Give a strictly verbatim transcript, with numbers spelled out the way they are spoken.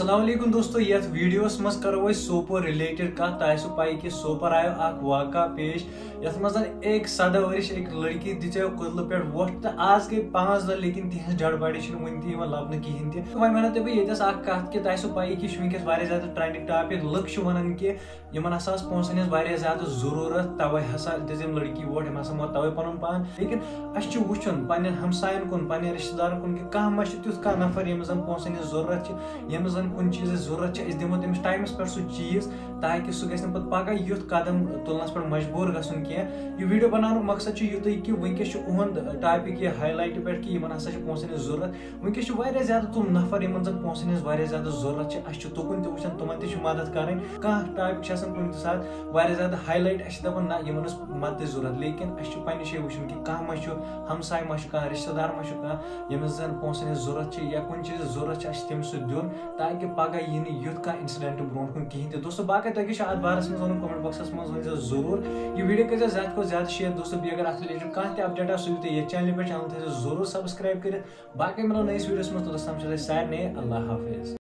السلام علیکم دوستو، یتھ ویڈیوس منٛز کرو أسۍ سوپور ریلیٹڈ کتھ۔ تۄہہِ آسیو پَے کہِ سوپور آیو اکھ واقعہ پیش، یتھ منٛز زن أکۍ سداہ ؤرِش أکۍ لڑکی دِژیو کٔدلہٕ پٮ۪ٹھ وۄٹھ، تہٕ آز گٔے پانٛژھ دۄہ، لیکن تِہنٛز ڈیڈ باڈی چھِنہٕ وُنہِ تہِ یِوان لبنہٕ کِہینۍ تہِ۔ وۄنۍ ونو تۄہہِ بہٕ ییٚتٮ۪س اکھ کتھ کہِ تۄہہِ آسیو پَیی کہِ یہِ چھُ وٕنکیٚس واریاہ زیادٕ ٹرینڈنگ ٹاپک۔ لُکھ چھِ ونان کہِ یِمن ہسا ٲس پونٛسن ہٕنٛز واریاہ زیادٕ ضروٗرت، توے ہسا دِژ أمۍ لڑکی ووٹ، أمۍ ہسا موت توے پنُن پان۔ لیکن اسہِ چھُ وٕچھُن پننٮ۪ن ہمساین کُن، پننٮ۪ن رشتہٕ دارن کُن کہِ کانٛہہ ما چھُ تیُتھ کانٛہہ نفر ییٚمِس زن پونٛسن ہٕنٛز ضروٗرت چھِ، ییٚمِس زن کُنہِ چیٖزٕچ ضروٗرت چھِ، أسۍ دِمو تٔمِس ٹایمس پٮ۪ٹھ سُہ چیٖز، تاکہِ سُہ گژھِ نہٕ پتہٕ پگاہ یُتھ قدم تُلنس پٮ۪ٹھ مجبوٗر گژھُن کینٛہہ۔ یہِ ویڈیو بناونُک مقصد چھُ یُتُے کہِ وٕنکیٚس چھُ اُہُنٛد ٹاپک یہِ ہاے لایٹ پٮ۪ٹھ کہِ یِمن ہسا چھِ پونٛسن ہٕنٛز ضروٗرت۔ وٕنکیٚس چھِ واریاہ زیادٕ تِم نفر یِمن زن پونٛسن ہٕنٛز واریاہ زیادٕ ضروٗرت چھِ، اسہِ چھُ تُکُن تہِ وٕچھان، تِمن تہِ چھِ مدد کرٕنۍ۔ کانٛہہ ٹاپک چھِ آسان کُنہِ تہِ ساتہٕ واریاہ زیادٕ ہاے لایٹ، اسہِ چھِ دپان نہ یِمن ٲس مددٕچ ضروٗرت، لیکن اسہِ چھُ پننہِ جایہِ وٕچھُن کہِ کانٛہہ ما چھُ، ہمساے ما چھُ کانٛہہ، رشتہٕ دار ما چھُ کانٛہہ ییٚمِس زن پونٛسن ہٕنٛز ضروٗرت چھِ یا کُنہِ چیٖزٕچ ضروٗرت چھِ، اسہِ چھُ تٔمِس سُہ دیُن، تاکہِ پگاہ یی نہٕ یُتھ کانٛہہ انسیڈنٹ برونٛٹھ کُن کِہینۍ تہِ۔ دوستو، باقٕے تۄہہِ کیٛاہ چھُ اتھ بارس منٛز ونُن، کمنٹ باکسس منٛز ؤنۍ زیو ضروٗر۔ یہِ ویڈیو کٔرۍ زیو زیادٕ کھۄتہٕ زیادٕ شیئر دوستو، بیٚیہِ اگر اتھ رِلیٹڈ کانٛہہ تہِ اپڈیٹ آسہِ، سُہ یِیِو تُہۍ ییٚتھۍ چینلہِ پٮ۪ٹھ، چینل تھٲیزیو ضروٗر سبسکرایب کٔرِتھ۔ باقٕے مِلو نٔیِس ویڈیوس منٛز، توٚتس تام چھُ تۄہہِ سارنٕے اللہ حافظ۔